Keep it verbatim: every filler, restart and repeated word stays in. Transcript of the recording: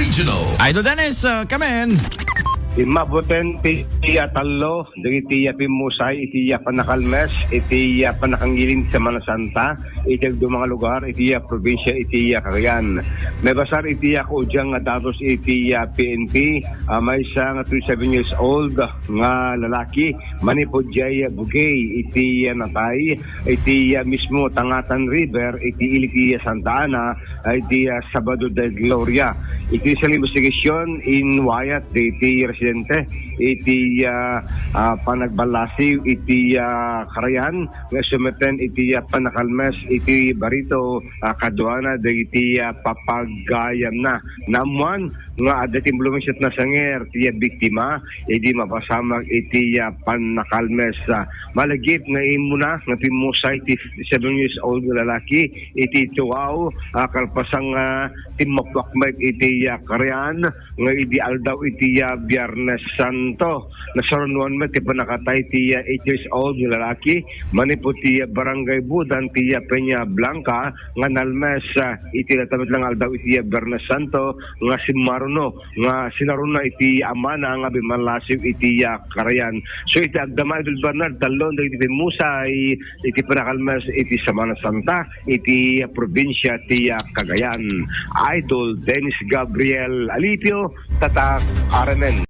Idol Dennis, uh, come in. Immabuten ti iya tallo, dagiti iya pimmusay, iti iya panakalmes, iti iya panakangiling Semana Santa, iti agduma nga lugar, iti iya probinsia, iti iya Cagayan. Mabasar iti iya kaudian nga datos iti iya P N P, ah, maysa nga twenty-seven years old nga lalaki, manipud diay bugey iti iya natay, iti iya mismo Tangatan River, iti ili ti iya Santa Ana, ay iti, ah, Sabado de Gloria. Iti sa investigasyon, inwayat dagiti residente iti, ah, ah, panagballasiw iti, ah, karayan nga sumeten iti, ah, panakalmes iti barito, ah, kaduana dagiti, ah, papagayamna. Naammuan nga adda ti impluensiat nasanger ti, ah, biktima idi mapasamak iti, ah, panakalmes. Ah, malagip nga immuna nga pimmusay ti seven years old nga lalaki iti Tuaw, ah, kalpasan nga timmapakmek iti, ah, karayan nga idi aldaw iti, ah, Biyernes Santo. Nasarunoan met ti pannakatay ti, ah, eight years old nga lalaki manipud ti, ah, Barangay Budan ti, ah, Peña Blanca nga nalmes, ah, iti latta met la nga aldaw iti, ah, Biyernes Santo nga simmaruno nga sinaruna iti amana nga bimmallasiw iti, ah, karayan. So iti agdama, Idol Bernard, tallo dagiti pimmusay iti panakalmes iti Semana Santa iti, ah, probinsia ti, ah, Cagayan. Idol Dennis Gabriel Alipio, Tatak R M N.